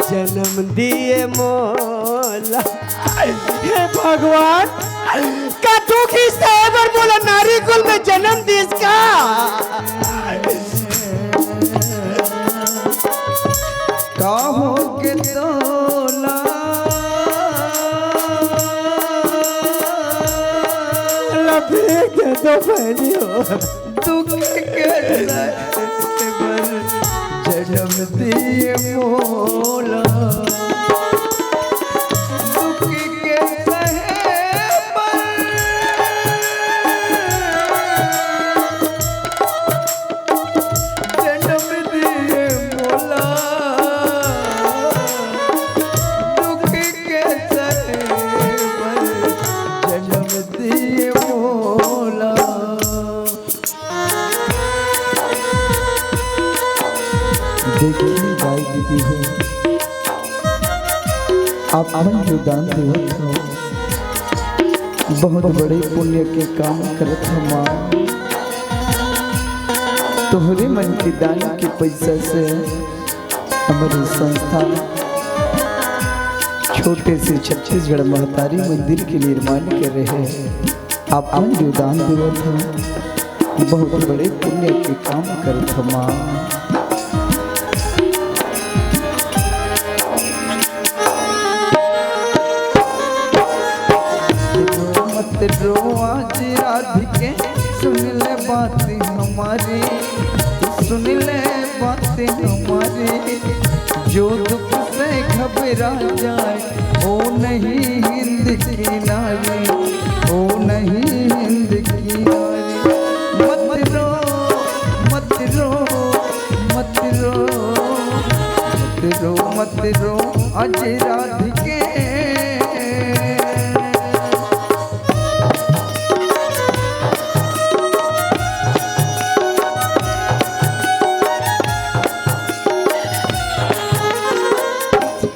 जन्म दिए मोला। हे भगवान, का दुखी सहे बर मोला नारी कुल में जन्म दिस का? का हो के तोला लफे के तो बहनी हो। दुख के सहे बर जन्म दिए मोला। आप मन जो दान देवत हो, बहुत बड़े पुण्य के काम करत हो माँ। तोहरे मन के दान के पैसा से हमर संस्था छोटे से छत्तीसगढ़ महतारी मंदिर के निर्माण करे हे। आप मन जो दान देवत हो, बहुत बड़े पुण्य के काम करत हो माँ। मत रो आज राधिके, सुन ले बात हमारी, सुन ले बात हमारी। जो दुख से घबरा जाए, ओ नहीं हिंद की नारी, ओ नहीं हिंद की नारी। मत रो, मत रो, मत रो, मत रो, मत रो, आज राधिके।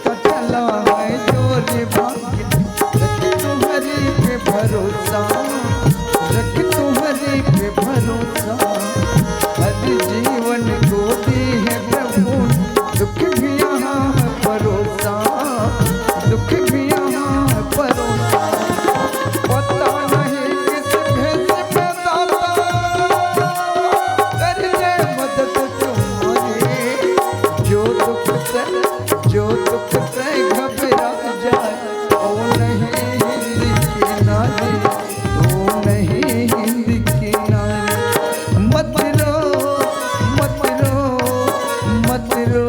का चला है जोर बांध, रख तुम्हारी पे भरोसा, रख तुम्हारी पे भरोसा। हर जीवन को दी है प्रभु, दुख भी यहाँ है परोसा, दुख भी यहाँ है परोसा। पता नहीं किस भेष में दाता कर ले मदद तुम्हारी। जो दुख से, जो दुख से घबरा जाए, ओ नहीं हिंद की नारी, ओ नहीं हिंद की नारी। मत रो, मत रो, मत रो।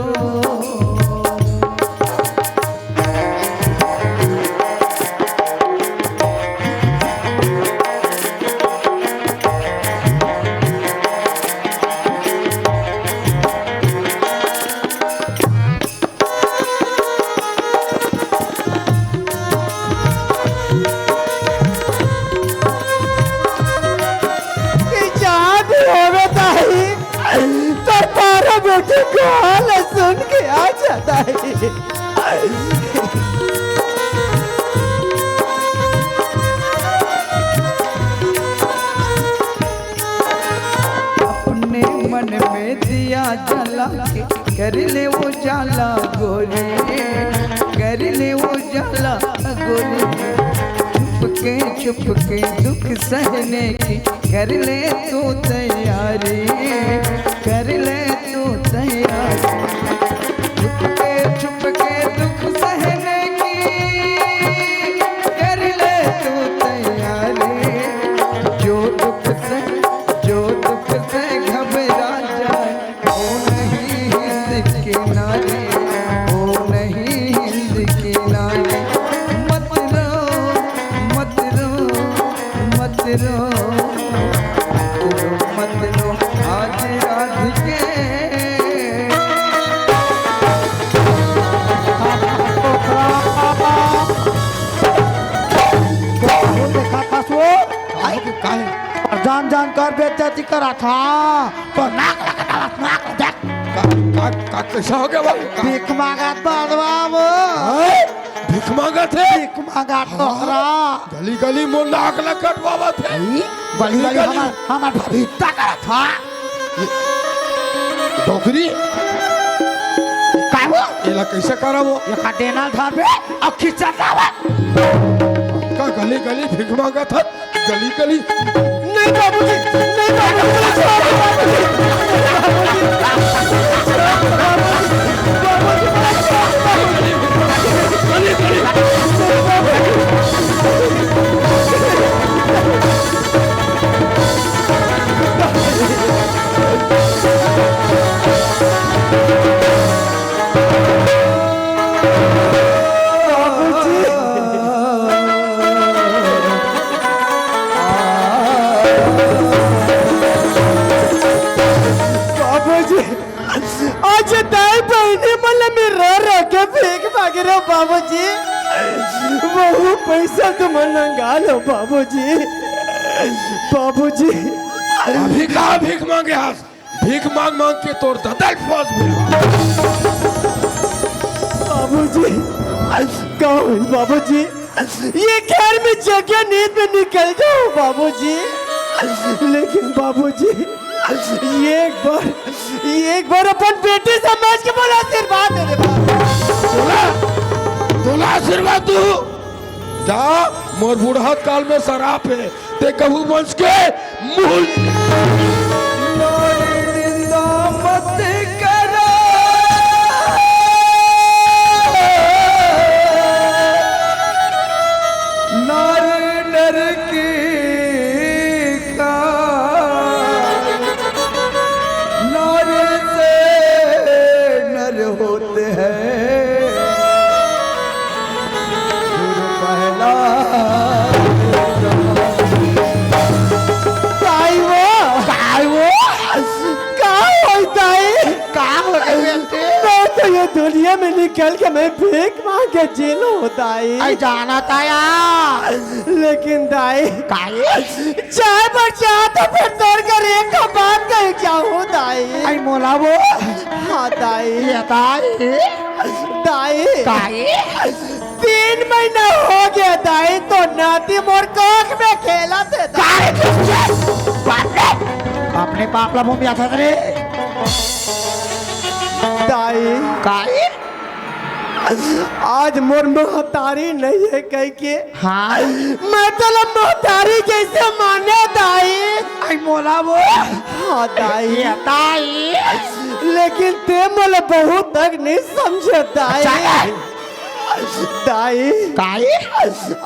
ए, जान होवे ताई, तो तारा बेटी को हाल सुन के आ जाता है। अपने मन में दिया जला के कर ले वो जाला गोरी, कर ले वो जाला गोरी। छुप के, छुप के दुख सहने की कर ले तू तैयारी, कर ले तू तैयारी। छुप के, छुप के दुख सहने की कर ले तू तैयारी। जो दुख से, जो दुख से घबरा जाए, ओ नहीं हिंद की नारी, ओ नहीं हिंद की नारी। मत रो, मत रो, मत रो, मत रो, मत रो, आज राधिके। देखा था सो? काहे? काहे? और जान जान कर बेइज्जती करा था। तो नाक लगा, नाक देख। का, का, का, कैसा हो गया भाई? का भीख मांगत बड़वा वो। हैं? भीख मांगत हे? भीख मांगत हाँ। टोकरा। गली गली मोर नाक ला कटवावत हे। गली गली गली। हमार, हमार भविष्यता करत हा। ये डोकरी। का वो? एला कैसे करबो? ये का देना धरबे, अब खिचत जावे। का गली गली भीख मांगत हे? गली गली। नहीं बाबूजी, नहीं बाबूजी, बाबूजी, बाबूजी, बाबूजी, बाबूजी, बाबूजी, गली गली। बाबूजी। बाबूजी, आज दाई बहिनी मन ल मेर रो रो के भीख मांगे रे बाबूजी। वहू पैसा तुमन नंगा लो बाबूजी। बाबूजी। अभी कहाँ भीख मांगे हस? भीख मांग मांग के तोर ददल फौज भी। बाबूजी, का होइस बाबूजी? ये घर में जगह नहीं, मैं निकल जाऊं बाबूजी। लेकिन बाबूजी, एक बार, एक बार अपन बेटी समझ के मोला आशीर्वाद दे दे बाबू। तोला, तोला आशीर्वाद दू। जा, मोर बुढ़त काल में सराप हे, ते कहूँ वंश के मुँह ले। नारी निंदा मत करो, नारी नर की का, नारी से नर होते हैं। गुरु पहला ताई वो, ताई वो, का होई ताई? का हो गए बेटे? मैं तो ये दुनिया में निकल के मैं भीख मांग के जी लूं ताई। आई जाना ताया। लेकिन दाई, काई? चाय पर जा तो फिर तोर कर एक ठो बात कही जाऊं दाई। आई मोला वो। हाँ दाई। ये दाई। दाई। काई? तीन महीना हो गया दाई, तो नाती मोर कोख में खेलत हे दाई। काई? बाप रे, बाप रे, बाप ला मुंह में आता रे। दाई। काई? आज मोर महतारी नहीं है कह के हाँ। मैं तोला महतारी जैसे माने दाई। आई मोला वो। हाँ दाई। ये दाई। लेकिन ते मोला बहुत तक नहीं समझे दाई। अच्छा। दाई। काई?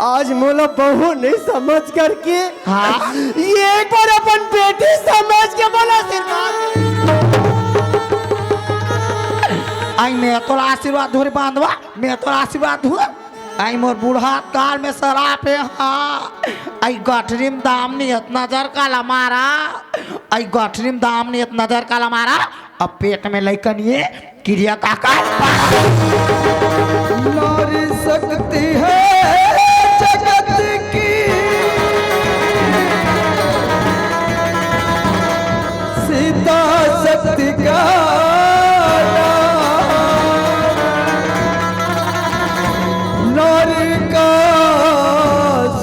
आज मोला बहू नहीं समझ करके हाँ। ये एक बार अपन बेटी समझ के मोला आशीर्वाद। आई मैं तोला आशीर्वाद धोरी बांधवा। मैं तो आशीर्वाद हूँ। आई मोर बूढ़ा काल में सराप हे, हाँ। आई गठरी में दाम नहीं इतना नजर काला मारा। आई गठरी में दाम नहीं इतना नजर काला मारा। अब पेट में लइका नहीं है, किरिया काका। नारी शक्ति है जगत की, सीता शक्ति का नाम। नारी का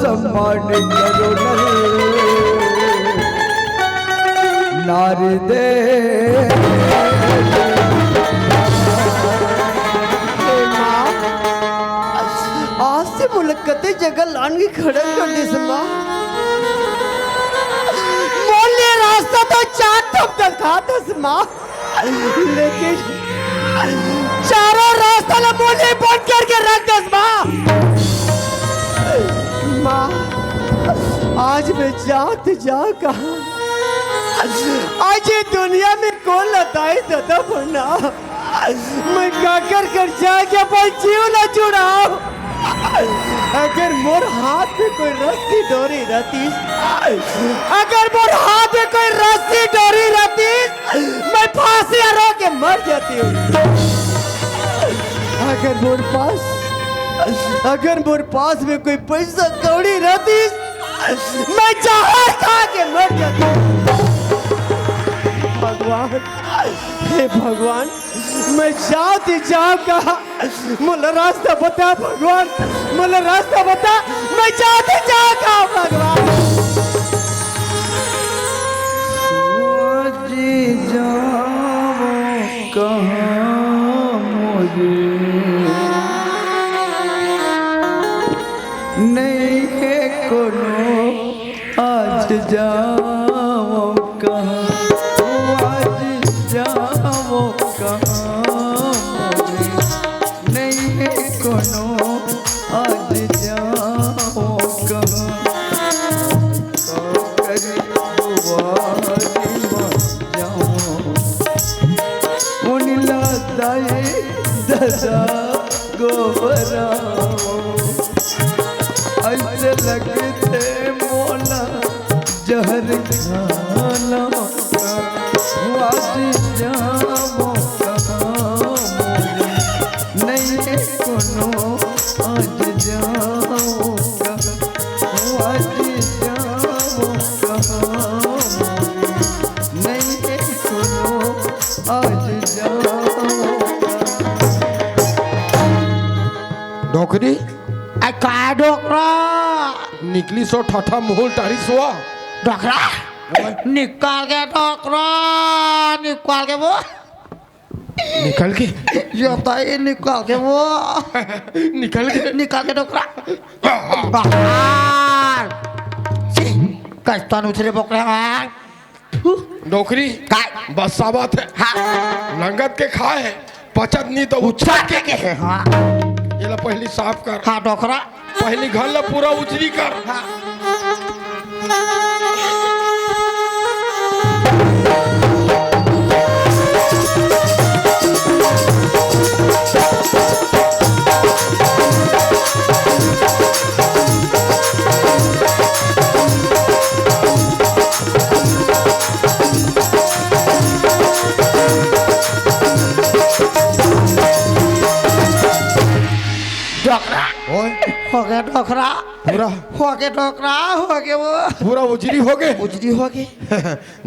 सम्मान करो नारी, नारी दे। हे माँ, आज से मुलाकात जगह लान के खड़ा कर दिस माँ। मोले रास्ता तो चार थप दिखा दिस माँ, लेकिन चारों रास्ता ला मोले बंद करके रख दिस माँ। माँ, आज मैं जात जाऊँ कहाँ? आज ये दुनिया में कौन लताई दादा बना? मैं काकर कर जाके अपन जीव ला छुड़ाऊं। अगर मोर हाथ में कोई रस्सी डोरी रहतीस, अगर मोर हाथ में कोई रस्सी डोरी रहतीस, मैं फांसी रो के मर जाती हूँ। अगर मोर पास, अगर मोर पास में कोई पैसा कौड़ी रहतीस, मैं जहर खा के मर जाती हूँ। भगवान, हे भगवान, मैं जात जाऊँ कहाँ? मोला रास्ता बता भगवान, मोला रास्ता बता, मैं जात जाऊँ कहाँ भगवान? जाऊँ कहाँ मोरे? नहीं है कोनो आज जाऊँ कहाँ, आज जाऊँ कहाँ, नहीं है कोनो आज जाऊँ कहाँ। काकर दुआरी में जाऊँ, मुनिला दाई दादा गोबरा। ऐसे लगथे मोला जहर खाना, आज जाऊँ कहाँ मोरे? नहीं कोनो आज जाऊँ कहाँ, आज जाऊँ कहाँ मोरे? नहीं कोनो आज जाऊँ कहाँ। डोकरी। आई का डोकरा? निकली सो ठठा मुहुल टारी सुआ। डोकरा? निकाल के डोकरा, निकाल के वो। निकल के? यो ताई, निकाल के वो। निकल के? निकाल के डोकरा। बाहर। कैसन उछरे बोकरा है? डोकरी। काय? बस्सावत हे। हाँ। लंगत के खाए हे, पचत नी तो उछार के के हे। हाँ। एला पहली साफ कर। हाँ, डोकरा। पहली घर ला पूरा उजरी कर। हाँ। डोकरा। ओए। हो गया डोकरा। पूरा। हो गया डोकरा, हो गया वो। पूरा उजरी हो गए। उजरी हो गए।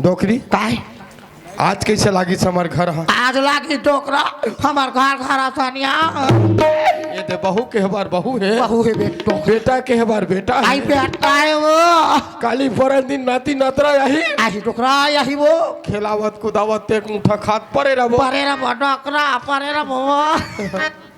डोकरी। काय? आज कैसे लागिस हमर घर हा? आज लागिस डोकरा, हमर घर, घर आसानिया। ये दे बहू के हबार बहू हे। बहू हे बेटो। बेटा के हबार बेटा हे। आई बेटा हे वो। काली परन दिन नाती नतरा आही। आही डोकरा, आही वो। खेलावत कुदावत ते एक मुठा खात परे रहो। परे रहो डोकरा, परे रहो।